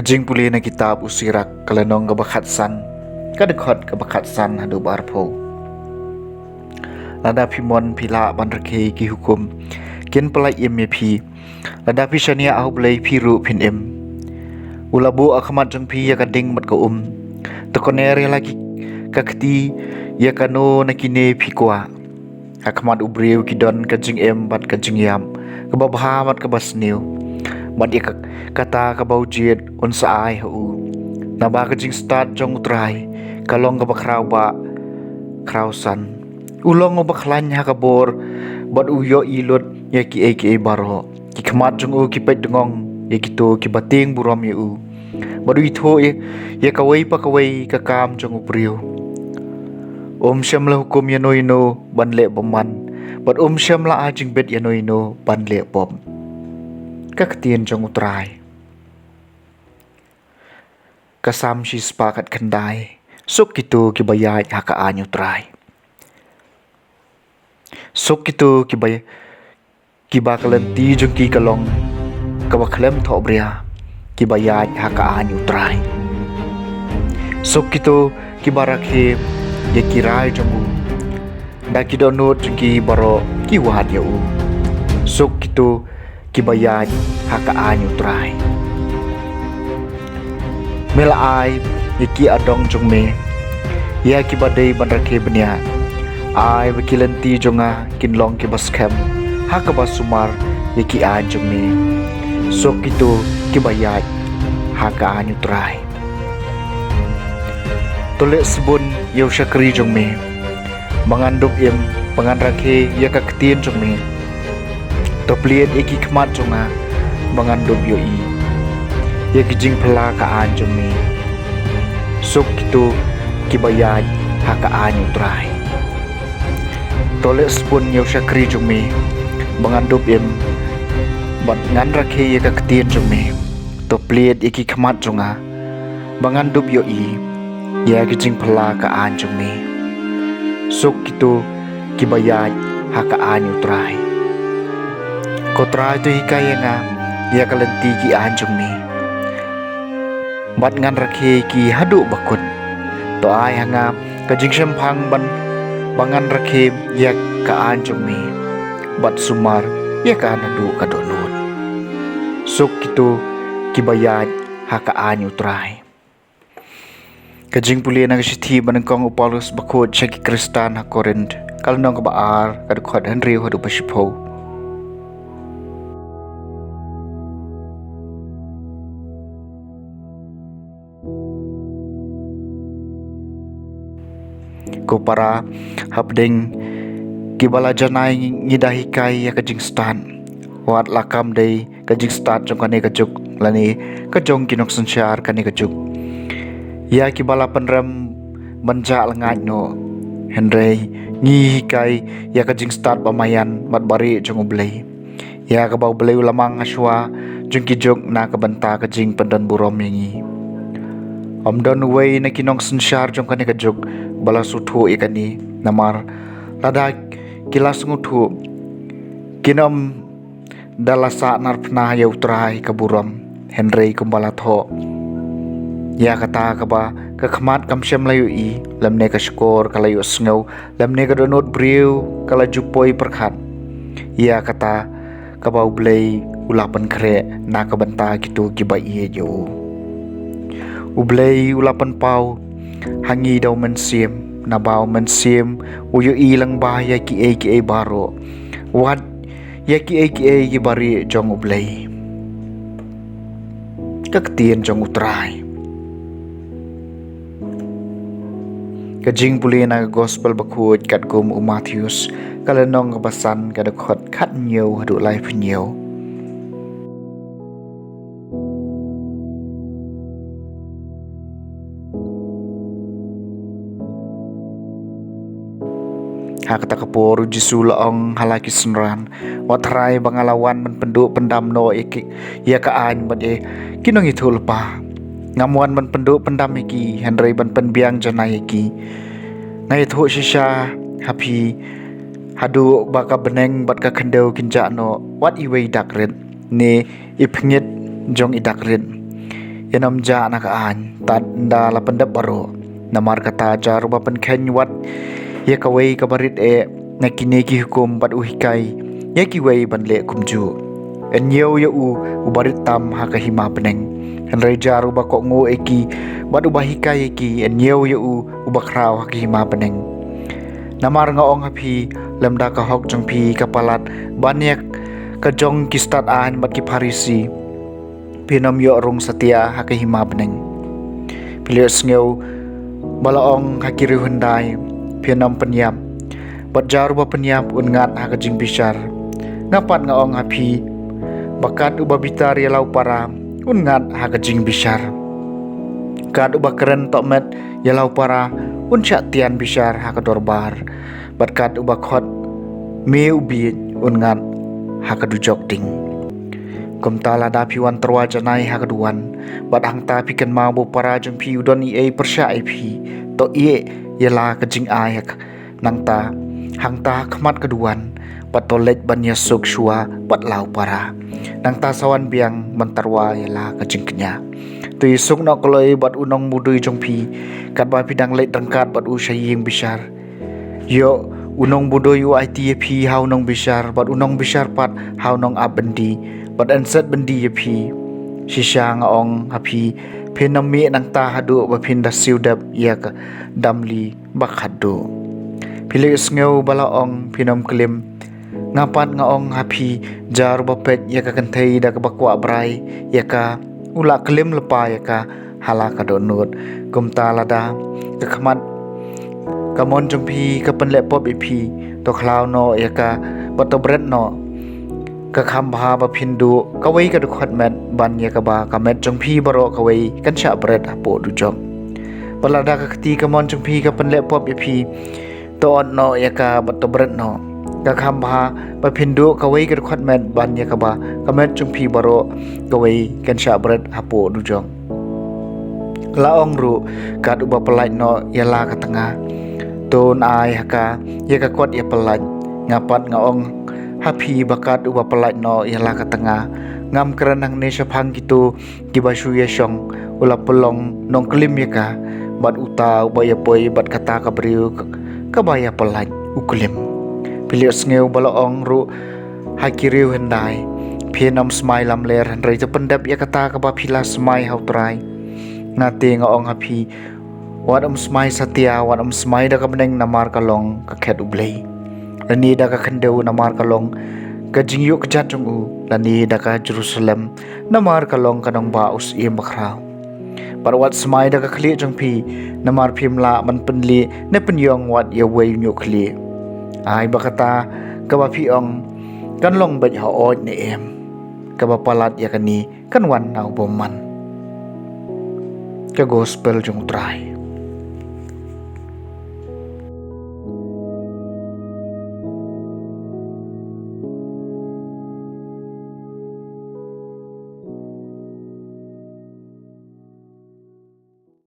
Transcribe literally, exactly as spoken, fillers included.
Jingpule na kitab u Sirak ka lynnong kaba khatsan, ka dkhot kaba khatsan haduh ba arphew. Lada phi mon phi lah ban rakhe ki hukum, kin pyllait im ïa phi. Lada phi shaniah ha U Blei phi ruh phin im. U la buh ha khmat jong phi ïa ka ding bad ka um. Te koner ïa la ki ka kti ïa kano na kine phlem kwah. Ha khmat u briew ki don ka jingim bad ka jingïap, kaba bha bad kaba sniew. Bad ïa ka, kata kaba u jied un sa ai ha u. Naba ka jingstad jong U Trai ka long kaba khraw ba khraw san. U long uba khlaiñ ha ka bor, bad u ïohi lut ïa kiei kiei baroh. Ki khmat jong u ki peit dngong ïa kito kiba tieng burom ïa u. Bad u ithuh ïa, ïa kawei pa kawei ka kam jong u briew. Um shym la hukum ïano ïano ban leh bymman. Bad um shym la ai jingbit ïano ïano ban leh pop. Ka ktien jong U Trai. Ka Salm shispah khatkhyndai. Suk kito kiba ïaid ha ka aiñ U Trai. Suk kito kiba, kiba ka lynti jong ki ka long kaba khlem thohbria, kiba ïaid ha ka aiñ U Trai. Suk kito kiba rakhe ïa ki rai jong u. Da ki dohnud jong ki baroh ki wad ïa u. Suk kito kiba ïaid ha ka aiñ U Trai. Me la ai ïa ki adong jong me ïa kiba dei ban rakhe bniah. Ai ba ki lynti jong nga kin long kiba skhem, ha kaba sumar ïa ki aiñ jong me. Suk kito kiba ïaid ha ka aiñ U Trai. To leh sbun ïa u shakri jong me, ba ngan dup im, ba ngan rakhe ïa ka ktien jong me. To plied ïa ki khmat jong nga, ba ngan dup ïohi ïa ki jingphylla ka aiñ jong me. Suk kito kiba ïaid ha ka aiñ U Trai. To leh sbun ïa u shakri jong me, ba ngan dup im, bad ngan rakhe ïa ka ktien jong me. To plied ïa ki khmat jong nga, ba ngan dup ïohi ïa ki jingphylla ka aiñ jong me. Suk kito kiba ïaid ha ka aiñ U Trai. Ko Trai, to hikai ïa nga ïa ka lynti ki aiñ jong me, bad ngan rakhe ki haduh ba kut. To ai ha nga ka jingshemphang ban, ba ngan rakhe ïa ka aiñ jong me, bad sumar ïa ka naduh ka dohnud. Suk kito kiba ïaid ha ka aiñ U Trai. Ka jingpule na ka shithi ba nyngkong u Paulus bakhuid sha ki Khristan ha Korinth, ka lynnong kaba ar, ka dkhot hynriew haduh ba shiphew. Ko para, hapdeng kiba la janai ngi da hikai ïa ka jingstad. Wat la kam dei ka jingstad jong kane ka juk, lane ka jong ki nongsynshar kane ka juk. Ïa kiba la pynrem ban jah lyngngoh noh. Hynrei ngi hikai ïa ka jingstad ba maïan bad ba rieh jong U Blei. Ïa kaba U Blei u la mang ha shuwa jong ki juk na ka bynta ka jingpyndon burom ïa ngi. Ym don uwei na ki nongsynshar jong kane ka juk ba la sngewthuh ïa kane, namar lada ki la sngewthuh, kin ym da la sahnarphna ïa U Trai ka burom, hynrei kumba la thoh. Ïa kata kaba ka khmat kam shym la ïohi, lymne ka shkor ka la ïohsngew, lymne ka dohnud briew ka la ju poi pyrkhat. Ïa kata kaba U Blei u la pynkhreh na ka bynta kito kiba ïeit ïa u. U Blei u la pynpaw ha ngi da U Mynsiem, naba U Mynsiem u ïohi lyngba ïa kiei kiei baroh. Wat ïa kiei kiei kiba rieh jong U Blei. Ka ktien jong U Trai. Ka jingpule na ka Gospel bakhuid katkum u Mathaios, ka lynnong kaba san, ka dkhot khathynñiew haduh laiphew hynñiew. Ha kata ka por U Jisu u la ong ha la ki synran, wat tharai ba nga la wan ban pynduh pyndam noh ïa ki, ïa ka aiñ bad ïa ki nongïathuhlypa. Ngam wan ban pynduh pyndam ïa ki, hynrei ban pynbiang janai ïa ki. Nga ïathuh shisha ha phi, haduh ba ka bneng bad ka khyndew kin jah noh, wat iwei i dak rit, ne i pyngngit jong i dak rit, ïalam jah na ka aiñ, tad ynda la pyndep baroh. Namar kata, jar uba pynkheiñ wat ïa kawei kaba rit eh na kine ki hukum, bad u hikai ïa kiwei ban leh kumjuh. Yn ñiew ïa u uba rit tam ha ka hima bneng, hynrei jar uba kohnguh ïa ki bad uba hikai ïa ki, yn ñiew ïa u uba khraw ha ka hima bneng. Namar nga ong ha phi, lymda ka hok jong phi ka palat ban ïa ka jong ki stad aiñ bad ki Pharisi, phin ym ïoh rung satia ha ka hima bneng. Phi la ïohsngew ba la ong ha ki riewhyndai, phin ym pynïap, bad jar uba pynïap un ngat ha ka jingbishar. Nga pat nga ong ha phi, ba kat uba bitar ïa la u para un ngat ha ka jingbishar. Kat uba kren tohmet ïa la u para un shah tian bishar ha ka dorbar, bad kat uba khot mei u bieit un ngat ha ka dujok ding. Kumta lada phi wan tyrwa janai ha ka duwan, bad hangta phi kynmaw ba u para jong phi u don ei ei pyrshah ïa phi, to ïeh ïa la ka jingai ha ka nangta, hangta ha khmat ka duwan, bad to leit ban ïasuk shuwa bad la u para. Nangta sa wan biang ban tyrwa ïa la ka jingkñia. To ïasuk noh kloi bad u nongmudui jong phi katba phi dang leit ryngkat bad u sha ïing bishar. Ïoh u nongmudui u aiti ïa phi ha u nongbishar, bad u nongbishar pat ha u nongap byndi, bad yn set byndi ïa phi. Shisha nga ong ha phi, phin ym mih nangta haduh ba phin da siew dep ïa ka damli ba khatduh. Phi la ïohsngew ba la ong, phin ym klim. Nga pat nga ong ha phi, jar uba peit ïa ka kynthei da kaba kwah brai ïa ka, u la klim lypa ïa ka ha la ka dohnud. Kumta lada ka khmat ka mon jong phi ka pynleh pop ïa phi, to khlaw noh ïa ka, bad to bret noh. Ka kham bha ba phin duh kawei ka dkhot met ban ïa kaba ka met jong phi baroh kawei kan shah bret hapoh dujok. Bad lada ka kti ka mon jong phi ka pynleh pop ïa phi, to ot noh ïa ka bad to bret noh. Ka kham bha ba phin duh kawei ka dkhot met ban ïa kaba ka met jong phi baroh kawei kan shah bret hapoh dujok. La ong ruh, kat uba pyllait noh ïa la ka tnga, to un ai ha ka ïa ka kot ïapyllait. Nga pat nga ong ha phi, ba kat uba pyllait noh ïa la ka tnga, ngam kren hangne shaphang kito kiba shu ïashong, u la pynlong nongklim ïa ka, bad uta uba ïapoi bad kata ka briew ka, kaba ïapyllait u klim. Phi la ïohsngew ba la ong ruh ha ki riewhyndai, phin ym smai lamler, hynrei to pyndep ïa kata kaba phi la smai ha u Trai. Nga te nga ong ha phi, wat ym smai satia, wat ym smai da ka bneng namar ka long ka khet U Blei, lane da ka khyndew namar ka long ka jingïuh kjat jong u, lane da ka Jerusalem namar ka long ka nongbah u Syiem Bakhraw. Bad wat smai da ka khlieh jong phi, namar phim lah ban pynlieh ne pynïong wat ïa uwei u ñiuh khlieh. Ai ba kata kaba phi ong kan long beit hooid ne em, kaba palat ïa kane kan wan na u bymman. Ka Gospel jong u Trai.